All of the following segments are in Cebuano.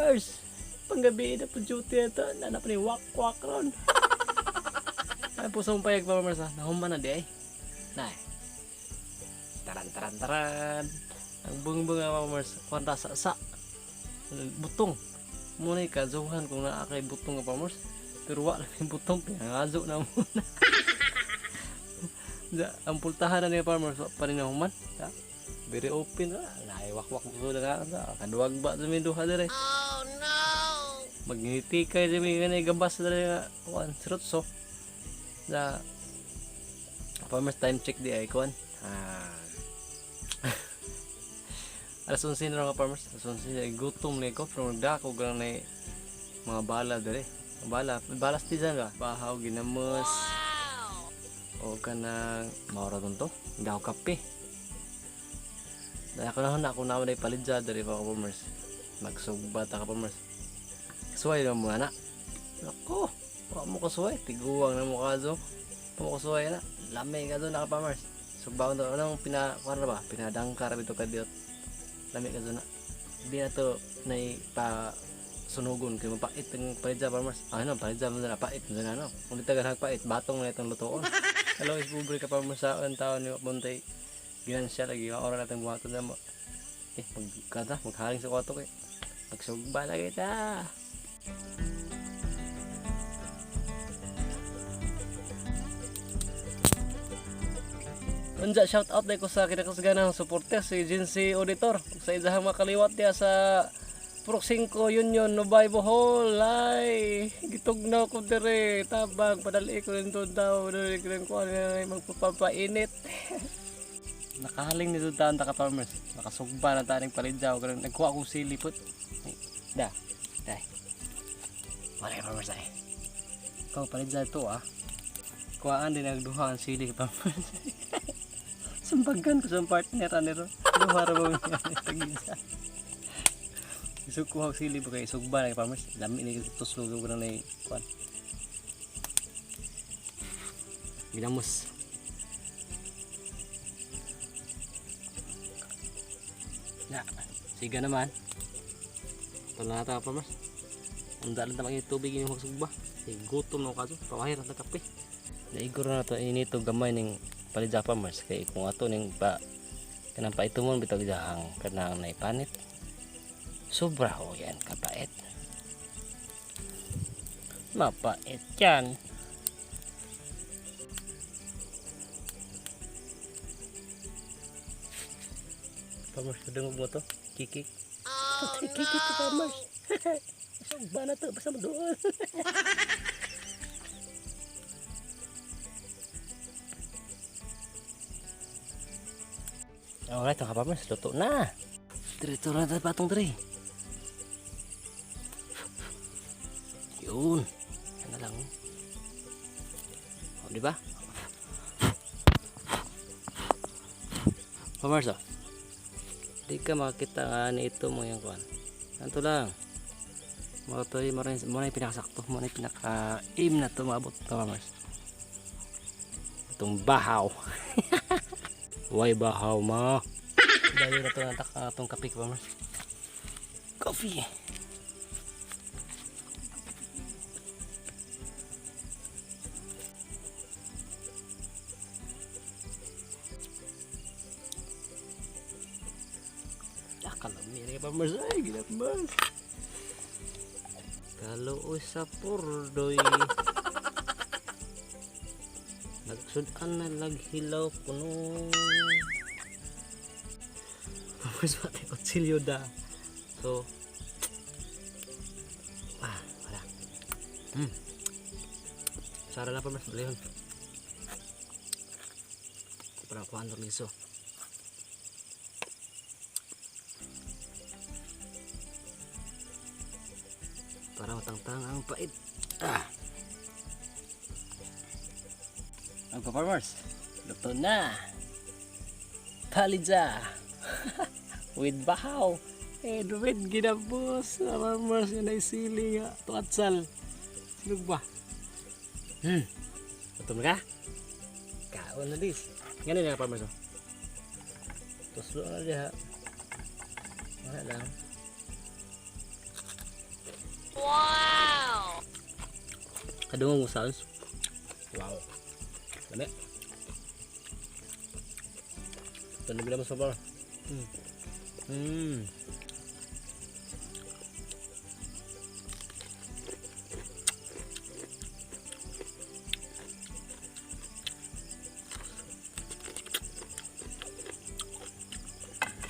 Farmers. Panggabi na po duty ito. Nanap ni wak-wak ron. Ay, puso mong payag, farmers ha. Nahuman na di ay. Nay. Taran, taran, taran. Ang bungbung nga, farmers. Kwanta sa sa. Butong. Muna ikazuhan kung naa kay butong nga, farmers. Pero wala yung butong. Pinangazo na muna. Ja, ang pultahan na niya, farmers. Wa pa rin nahuman. Ja. Very open na. Nay, wakwak mo na nga. Kaduwag ba sa may duha dire? Oh no! Magniti kay sa may ganay gabas dire nga kuan srutso na farmers. Time check di ay kuan alas 11 na nga, farmers, alas 11 ay gutom na ko pero nagdako ko lang na mga bala dire, bala balas ti ba bahaw ginamos Wow! o kanang maura to hindi ako kape dahil ako na ako na ay palidya dire pa farmers, magsugba ta ka, farmers. Kasuway na mo na. Ako, wa mo kasuway, tiguang na mo kazo. Wa mo kasuway na. Lami ka doon naka, farmers. Sugba ko anong pina kuan ba? Pinadangkar bito ka diot. Lami ka na. Di na to nay pa sunugon kay mapait ang palidya, farmers. Ano, palidya mo na pait mo na no. Kung di taga nagpait, batong na itong lutoon. Hello, is pobre ka farmers sa ang taon ni Buntay. Ginansya lagi, ora natin buhaton na mo. Eh, magkata, maghaling sa kwarto kay. Magsugba na kita. Unja, shout out ko sa kinakasganang suporter si Jincy Auditor sa isahang makaliwat niya sa Purok 5 Union Nubay Bohol. Ay, gitugnaw ko dire tabang padali ko rin doon daw dali ko rin kuan ay magpapainit. Nakahaling nito taon ta ka, farmers, nakasugba na taning palidyaw karon nagkuha kong sili put. Ay, da dai wala ka, farmers, ay ikaw palidyaw to ah kuhaan din nagduha ang sili, farmers. Sumbagan ko sa partner ani ro. Duha ra ba tagisa. Isug kuha og sili ba kay sugba na kay farmers. Lami ni tuslo ko na ni kuan. Ginamos. Na, siga naman. Ito na ta, farmers. Ang dalan ta mga tubig yung magsugba. Ay, gutom na ko kaso. Pawahir na kape. Naiguro na to inito gamay ning palidya, farmers, kay kung ato ning pa kanang paitumon bitaw gidahang kanang naipanit sobra ho yan kapait, mapait yan. Farmers, kadungog mo to kikik. Oh Kikik ka, farmers. Sugba na to basta mo doon. Alright mga farmers, luto na. Diretso na tayo patong dire. Yun. Yan na lang. O, di ba? Farmers, oh. Di ka makakita nga ni ito mo yung kuan. Anto lang. Mga to, mo na yung pinakasakto. Mo na yung pinaka-aim na ito maabot na, farmers. Itong bahaw. Why bahaw ma? Dayo na ito natak ang atong kape, farmers. Coffee. Ah, kalami na farmers. Ay, ginabas. Kaluoy sa purdoy. Nagsudan na laghilaw kuno. Farmers, pati kutsilyo da. So, ah, wala. Sara na, farmers, balihon. Parang kuhan liso. Para matangtang ang pait. Ah. Ang farmers, luto na. Palidza. With bahaw. And with ginabos. Farmers, yun ay sili nga. Tuatsal. Sinog ba? Luto na ka? Kaon na dis. Ganun na, farmers. Oh. Tuslo na diha. Wala lang. Wow! Kadungog mo sounds. Wow. Lami. Tunog naman sa bar.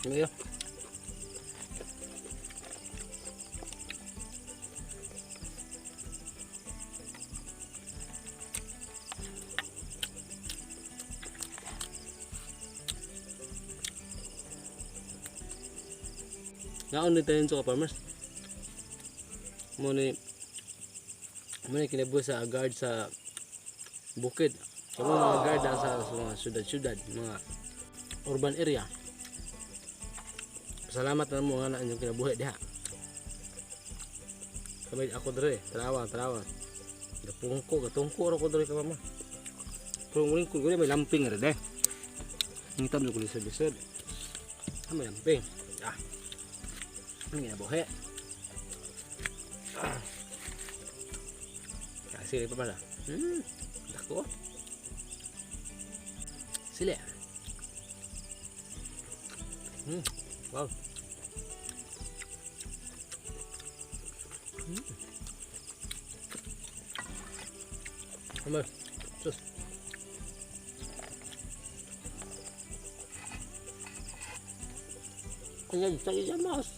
Ano yun? Naon ni tayo sa farmers. Mo ni kinabuhi sa guard sa bukid. Kamo mga guard na sa mga syudad-syudad, mga urban area. Salamat na mo nga na inyong kinabuhi diha. Kami ako dre, tarawa, tarawa. Gapungko, gatungko ra ko dre ka mama. Pero nguling ko may lamping ra de. Ngitam ko lisod-lisod. Ah, may lamping. Ah. Ano kinabuhi? Ah. Sili pa pala. Dako. Sili. Wow. Ano? Sus. Ayan, sa iya mas.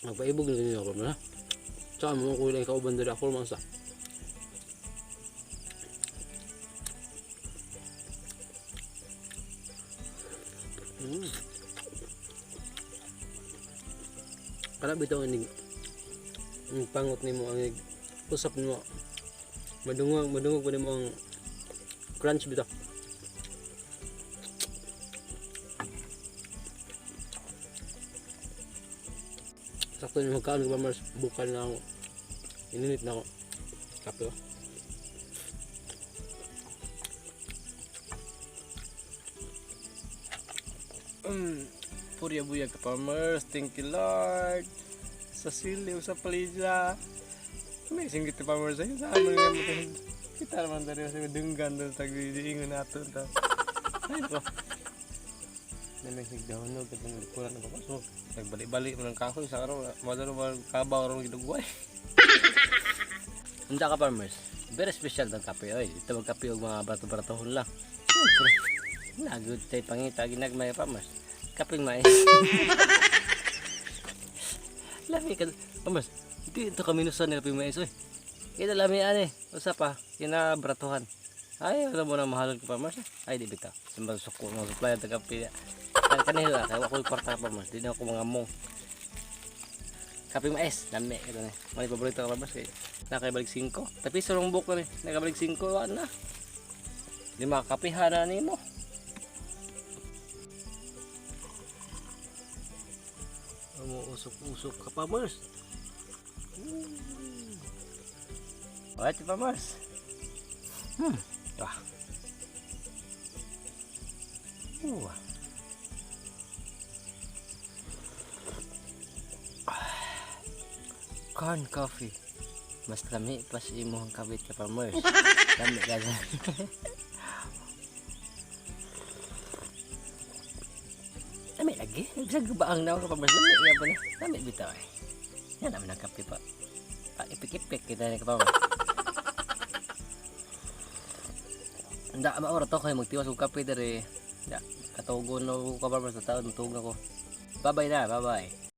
Magpaibog na ganyan ako na. Tsaka mo ko lang kauban diri ako man sa. Kana bitaw inig ang pangot nimo ang usap nimo. Madungog, madungog pa nimo ang crunch bitaw. Sakto ni magkaon ko pa bukal na ako. Ininit na ako. Kape oh. Purya buyag ka farmers. Thank you Lord. Sa sili o sa palidya. Amazing kita farmers. Ayun sa amin nga mo. Kita naman tayo sa dunggan doon sa giingon nato ta. Ay ko. Namay higdahonog katong likuran na papasok. Nagbali-bali mo ng kahoy sa araw. Madalo ba kabaw ron gidugway. Unta ka farmers. Very special tang kape oy. Ito magkape og mga bato-batohon lang. Siyempre. Nagud tay pangita ginagmay farmers. Kaping mais. Lami ka farmers. Di ito kami nusan ni kaping mais oy. Kita lami ani. Usa pa kinabratuhan. Ay, wala mo na mahalon ka farmers. Ay, di bitaw. Sambal suko mga supply ang kape. Kanila kay wa ko'y kwarta farmers. Di na ako mga mong. Kape mais, lami ito ni. May paborito ka farmers kay nakabalik 5. Tapi sa buko ni, nakabalik 5 wa na. Lima kapihan na nimo. Umuusok-usok ka farmers. Alright, farmers. Ah. Corn coffee. Mas lami pa sa imong kabit ka farmers. Lami ka na. Lami lagi. Nagsagubaang na ako ka farmers. Lami nga ba na? Lami bitaw eh. Yan naman ang kape pa. Paipik-ipik kita ni ka farmers. Hindi, maura to kayo magtiwas og kape dere. Ya, katugon na ko ka farmers sa taon, matugog ako. Bye-bye na, bye-bye.